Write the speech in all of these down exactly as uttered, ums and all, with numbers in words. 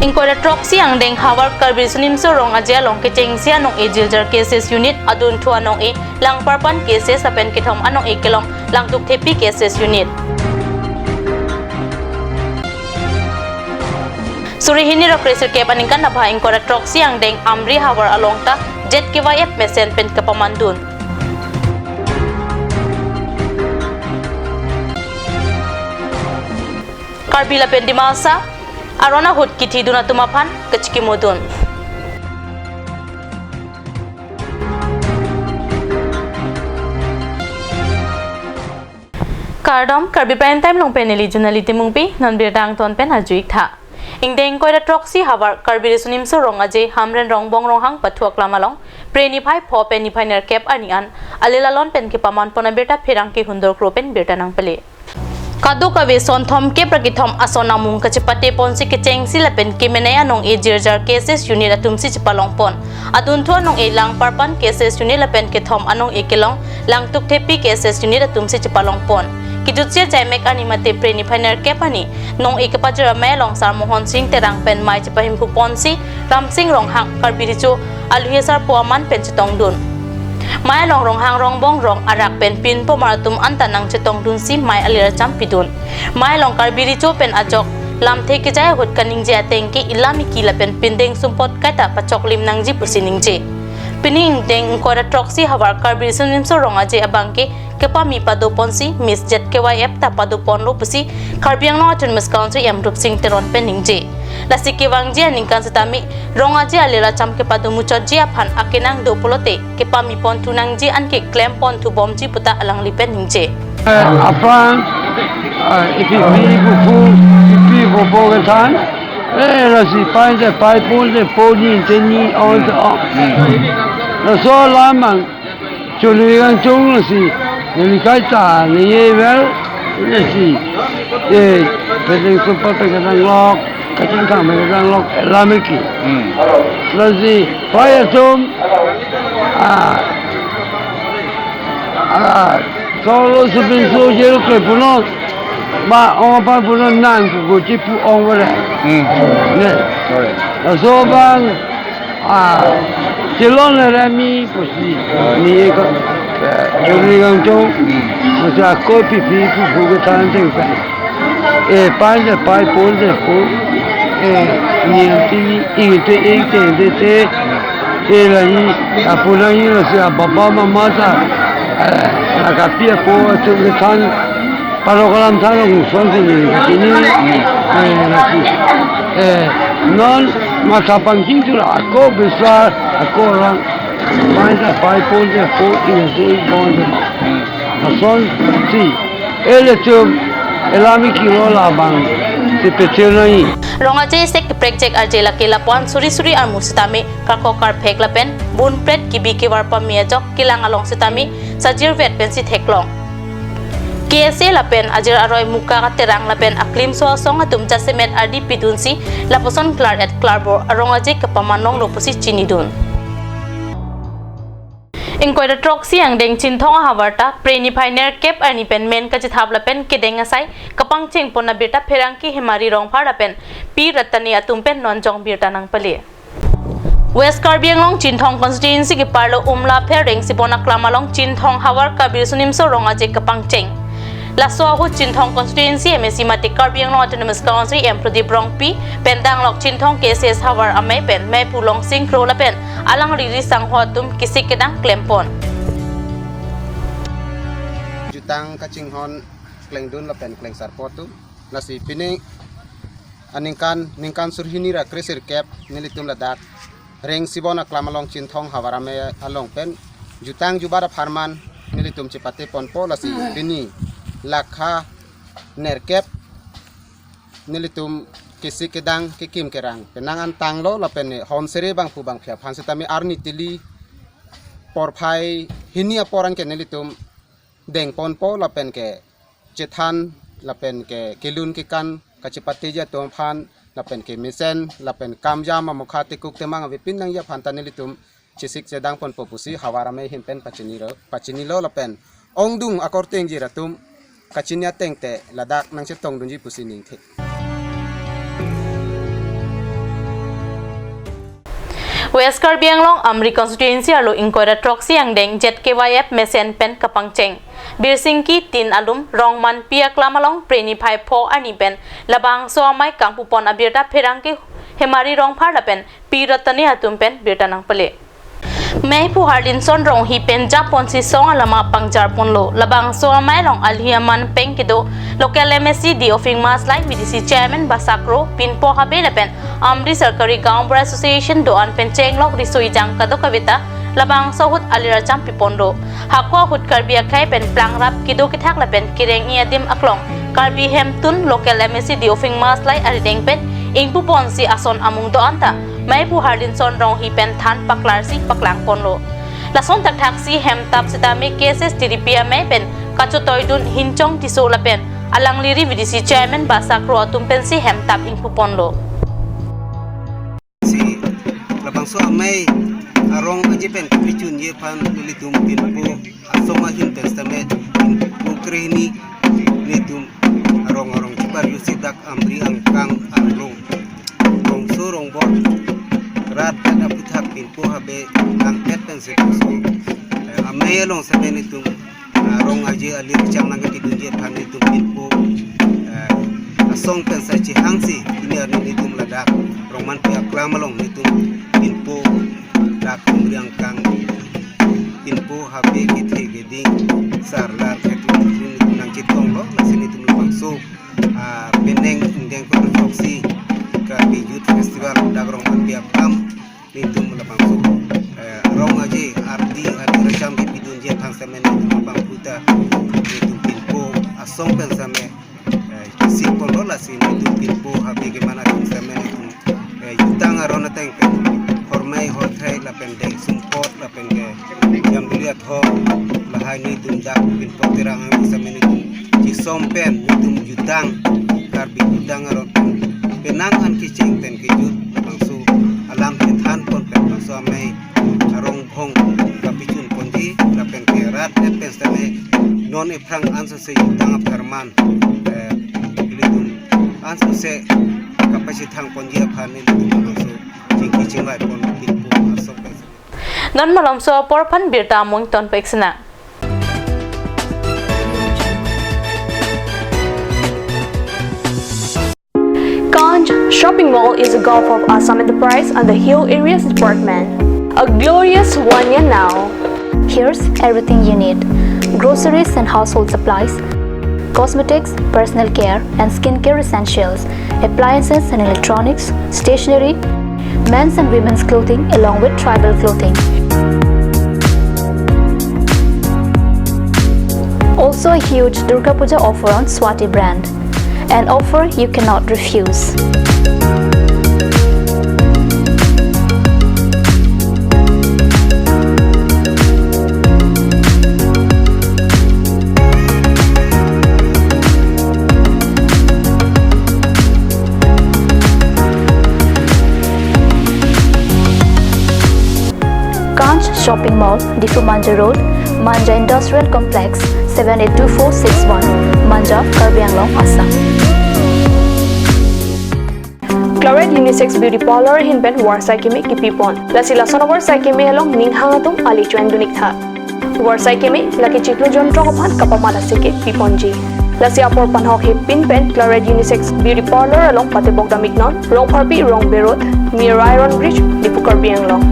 Ingkoi ra throksi angdeng havar Karbi Riso Nimso Rong Aje along kechengsi anong-e jirjar cases unit, adunthu anong-e Langparpan cases lapen kethom anong-e kelong Langtukthepi cases unit. Suri hini ra kresirkep aningkan abha ingkoi ra throksi angdeng Amri havar along ta Z K Y F mesen pen kepamandun. Karbi lapen Dimasa aron ahut kithidun atum aphan kachikimodun. Kardom, Karbi Prime Time along pen neli Junali Timungpi, non birta angton pen arju-ik tha. Ingdeng ingkoi ra throksi havar Karbi Riso Nimso Rong Aje Hamren Rongbong Ronghang pathu aklam along Phre niphai pho pen niphai nerkep arni an alil alon pen kepaman pon abirta pherangke Hundor Kro pen birta nangpale. Kadokave son thomkep ra kethom ason amung kachepate ponsi kechengsi lapen kemenei anong-e jirjar cases unit atumsi chepalong pon. Adunthu anong-e Langparpan cases unit lapen kethom anong-e kelong Langtukthepi cases unit atumsi chepalong pon. Kejutsi achaimek arni mate Phre niphai nerkep arni nong-e kepajir amei along Sar Mohon Sing Terang pen mei chepahimphu ponsi Ramsing Ronghang Karbi Recho aluhi asarpo aman pen chetongdun. Mei along Ronghang Rongbong Rong arak pen pinpo mar atum anta nangchetongdunsi mei alir acham pidun. Mei along Karbi Recho pen ajok lamthe kejai ahut kaningje ateng ke ilamiki lapen pindeng sumpot kaita pachoklim nangji pusi ningje. Pini ingdeng ingkoi ra throksi havar Karbi Riso Nimso Rong Aje abang ke kepame pado ponsi Miss Z K Y F ta pado ponlo pusi Karbi Anglong Autonomous Council E M Rupsing Teron pen ningje. Lasi kevangji aningkan setame Rong Aje alir acham kepado muchotji aphan akenang do pulote kepame ponthu nangji anke klem ponthu bomji puta alangli pen ningje. Eh, aphrang, eh, ipi pi pu pu, ipi pu pu kethan. Eh, lasi pai te pai, pon te pon, ni te ni, on te on. Hmm. Laso alam abang choningri kangtung lasi, neli kaita ningjevel lasi, eh, pindeng sumpot pen kedanglok, kachingthang pen kedanglok, lamiki. Hmm. Lasi pai atum, ah, ah, solo supin so jero ke puno, ba ong aphan puno nang pu goji pu ong wale. Hmm. Ne. Sorry. Laso abang, ah, chelon le rami pusi, ni ko, eh, choningri kangtung, pusi ako ipi pi pu pu kethan ateng pen. Eh, pai te pai, pon te pon. Eh, ni te ni, ing te ing, teng te teng. Eh, la ni, apuna ni lasi ababa mama ta, eh, la kapi ako atum kethan, paro kalam than lo, son si ni kachini. Eh, lasi, eh, non matha pangking tu la ako besar, ako orang. Pai ta pai, pon te pon, ing te ing, pon te. Asonsi ilitum ilamiki lo labang si pecil nai. Rong Aje sek prekjek arje lake lapuan suri suri armu setame karkok karphek lapen bunpret kebi kevar pame ajok kelang along setame sajirvet pensi theklong. K S A lapen ajir aroi Muka Katerang lapen aklimso asong atum jasemet ardi pidunsi lapuson klar-et klarbor arong aje kepaman longlo pusi chinidun. Ingkoi ra throksi angdeng Chinthong ahavar ta Phre niphai nerkep arni pen men kachethap lapen kedeng asai kapangcheng pon abirta pherangke Hemari Rongphar lapen Pi Ratani atum pen non jong birta nangpale. West Karbi Anglong Chinthong constituency keparlo Umlapher Rengsibon aklam along Chinthong havar Karbi Riso Nimso Rong Aje kapangcheng. Laso ahut Chinthong constituency M A C mate Karbi Anglong Autonomous Council E M Pradip Rongpi pen danglok Chinthong K S S havar amei pen meiphu Longsing Kro lapen alangli risangho atum kesik kedang klempon. Jutang kachinghon klengdun lapen klengsarpo atum. Lasi pini aningkan, ningkan surhini ra kresirkep nelitum ladak Rengsibon aklam along Chinthong havar amei along pen jutang jubat apharman nelitum chepate ponpo, lasi pini lakha nerkep nelitum kesik kedang kekim kerang penang an tanglo lapen ne hon sere bangphu bangphi aphan setame arni tili porphai hini apor anke nelitum deng ponpo lapen ke chethan lapen ke kelun kekan kachepateji atum aphan lapen ke mesen lapen kamjam amokha tekuk temang avepin nangji aphan ta nelitum chesik chedang ponpo pusi havar amei ahin pen pachinilo, pachinilo lapen ongdung akorte ingjir atum kachini ateng te ladak nangchetongdunji pusi ningthe. West Karbi Anglong Amri constituency arlo ingkoi ra throksi angdeng Z K Y F mesen pen kapangcheng Birsingki tin alum Rongmanpi aklam along Preni phai pho arni pen labangso amei kangpupon abirta pherangke Hemari Rongphar lapen Pi Ratani atum pen birta nangpale. Meiphu Harlinson Ronghi pen japonsi song alama pangjarponlo. Labangso amei along alhi aman peng kedo local M A C D Ofing Maslai, V D C chairman Basak Kro, Pinpo Habe lapen Amri Sarkari Gaon Bura Association do-an pen chenglok riso ejang kadokave ta labangso ahut alir acham piponlo. Hako ahut Karbi akhei pen plang rap kedo kethak lapen kereng-i adim aklong Karbi Hemtun local M A C D Ofing Maslai arideng pen ingpuponsi ason amung do-an ta Meiphu Harlinson Ronghi pen than paklarsi paklangponlo. Lason thakthaksi hemtap setame K S S T D P amei pen kachotoidun Hinchong Tisso lapen alangli ri V D C chairman Basak Kro atum pensi hemtap ingpuponlo. Si labangso amei arong aje pen kapechunji aphan nelitum Pinpo asong ahin pen setame Pinpo krehini nelitum arong arong cheparjusi dak Amri angkang arlo. Rongso rongbor rat pen aphuthak Pinpo Habe angpet pen si labangso, eh, amei along setame nelitum, ah, rong aje alir cham nangkepidunji aphan nelitum Pinpo, eh, asong pen sa chehangsi pini arni nelitum ladak Rongmanpi aklam along nelitum Pinpo dak Amri angkang Pinpo Habe kethe keding sarlar khetun nelitum nangchetonglo, lasi nelitum labangso, ah, penang ingdeng ingkoi ra throksi Karbi Youth Festival dak Rongmanpi aklam nelitum labangso, eh, rong aje ardi ardi racham kepidunji aphan setame nelitum labang puta nelitum Pinpo asong pen setame, eh, chesik ponlo, lasi nelitum Pinpo Habe keman atum setame nelitum, eh, jutang aron ateng pen hormei horthei lapen deng sumpot lapen ke jambili athong lahai nelitum dak Pinpo Terang ang setame nelitum chisom pen nelitum jutang, Karbi jutang aron pen penang an kecheng pen kejut labangso alam kethanpon pen labangso amei arong bhong kapechunponji lapen ke rat et pen setame non ephrang ansose jutang apharman, eh, nelitum ansose kapachethangponji aphan nelitum labangso chingki chingvaipon Pinpo asong pen. Non malomso apor aphan birta amung tonpek sina. Kanj Shopping Mall is a gulf of Assam Enterprise and the Hill Areas Department. A glorious one year now. Here's everything you need: groceries and household supplies, cosmetics, personal care and skincare essentials, appliances and electronics, stationery, men's and women's clothing, along with tribal clothing. Also a huge Durga Puja offer on Swati brand. An offer you cannot refuse. Kanj Shopping Mall, Diphu Manja Road, Manja Industrial Complex, seven eight two four six one, Manja, Karbi Anglong, Assam. Claret Unisex Beauty Parlour ahin pen varsai keme kipipon. Lasi lason avarsai keme along ning hang atum ali choin dun-ik tha. Varsai keme lake chiklo jontrok aphan kapamat aseke piponji. Lasi apor panhok hepin pen Claret Unisex Beauty Parlour along patebok dam-iknon, Rongpharpi Rongbe Road, near Iron Bridge, Diphu, Karbi Anglong.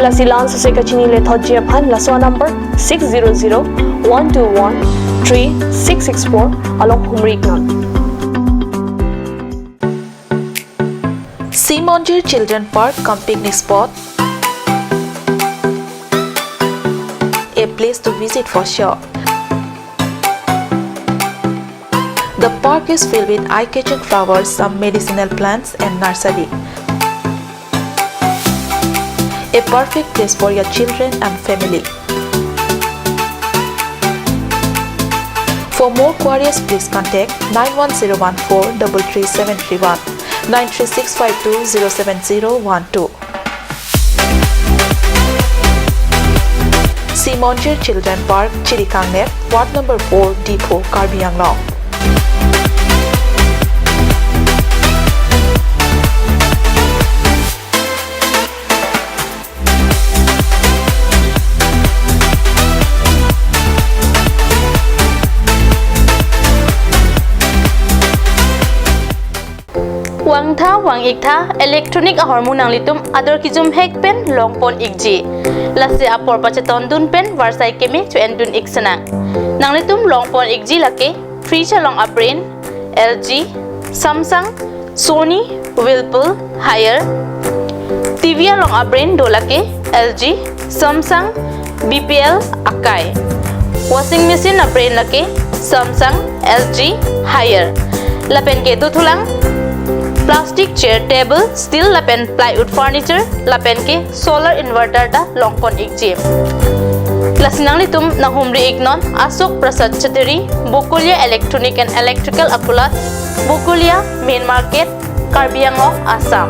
Lasi la-an sose kachini lethotji aphan laso number six zero zero one two one three six six four along humri-iknon. Sea Monjir Children Park cum picnic spot, a place to visit for sure. The park is filled with eye-catching flowers, some medicinal plants and nursery. A perfect place for your children and family. For more queries, please contact nine one zero one four double three seven three one, nine three six five two zero seven zero one two. Sea Monjir Children Park, Chirikangnet, Ward number four, Diphu, Karbi Anglong. Vangtha vang-iktha electronic ahormu nanglitum ador kejum hek pen longpon-ikji. Lasi apor pachetondun pen varsai keme cho-endun-ik sinang. Nanglitum longpon-ikji lake fridge along a-brand L G, Samsung, Sony, Whirlpool, Haier. T V along a-brand do lake L G, Samsung, B P L, Akai. Washing machine a-brand lake Samsung, L G, Haier. Lapen ke dothulang plastic chair, table, steel lapen plywood furniture, lapen ke solar inverter ta longpon-ikji. Lasi nanglitum nanghumri-iknon Ashok Prasad Chattery, Bokolia Electronic and Electrical Akulat, Bokolia Main Market, Karbi Anglong, Assam.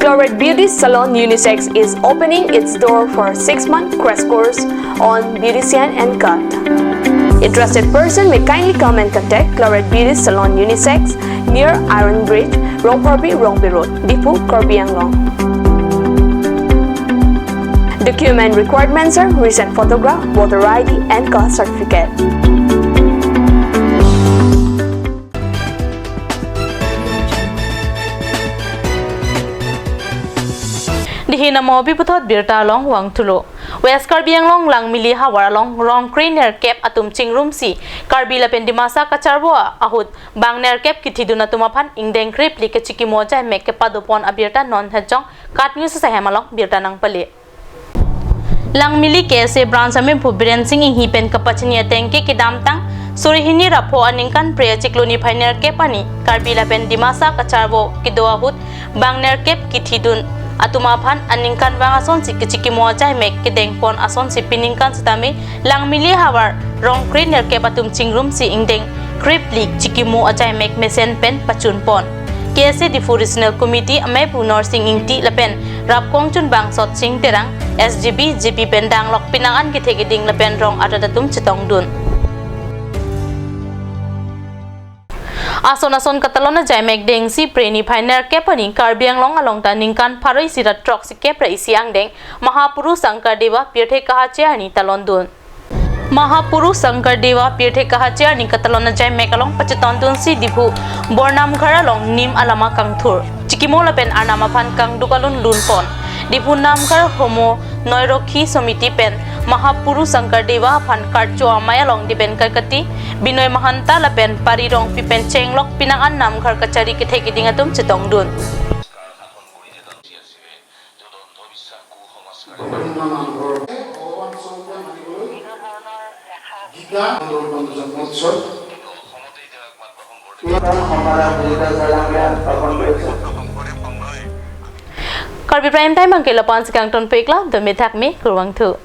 Claret Beauty Salon Unisex is opening its door for six-month crash course on beautician and cut. Interested person may kindly come and contact Claret Beauty Salon Unisex near Iron Bridge, Ropharbi, Rongpi Road, Diphu, Karbi Anglong. Document requirements are recent photograph, voter I D, and caste certificate. Dihin amo pi puthot birta along vangthulo. West Karbi Anglong Langmili havar along rongkre nerkep atum chingrumsi Karbi lapen Dimasa kacharvo ahut bang nerkep kithidun atum aphan ingdeng krepli kechikimo ajaimek kepadopon abirta non hejong KAT News ahem along birta nangpale. Langmili K S A branch amempu Biren Sing Inghi pen kapachini ateng ke kedamtang suri hini ra pho aningkan phre achiklo niphai nerkep arni Karbi lapen Dimasa kacharvo kedo ahut bang nerkep kithidun atum aphan aningkanvang asonsi kechikimo ajaimek kedengpon asonsi piningkan setame Langmili havar rongkre nerkep atum chingrumsi ingdeng krepli chikimo ajaimek mesen pen pachunpon. K S A Diphu Regional Committee amaipu Norsing Ingti lapen Rapkong Chunbang Sotsing Terang, S G B, G P pen danglok pinang an kethe keding lapen rong arat atum chetongdun. Ason ason katalon ajaimek dengsi phre niphai nerkep arni Karbi Anglong along ta ningkan pharo isi ra throksi kep ra isi angdeng Mahapurush Shankar Deva pirthe kahache arni talondun. Mahapurush Shankar Deva pirthe kahache arni katalon ajaimek along pachetondunsi Diphu Bornamghar along nim alama kangthur, chikimo lapen arnam aphan kangduk alun lunpon. Diphu Namghar Homo Noirokhi Somiti pen Mahapurush Shankar Deva aphan karcho amei along dipen karkati Binoy Mahanta lapen Pari Rongpi pen chenglok pinang an Namghar kachari kethe keding atum chetongdun. Karbi Prime Time abangke lapu-ansi kangtonpiklo, dome thakme, kurvangthu.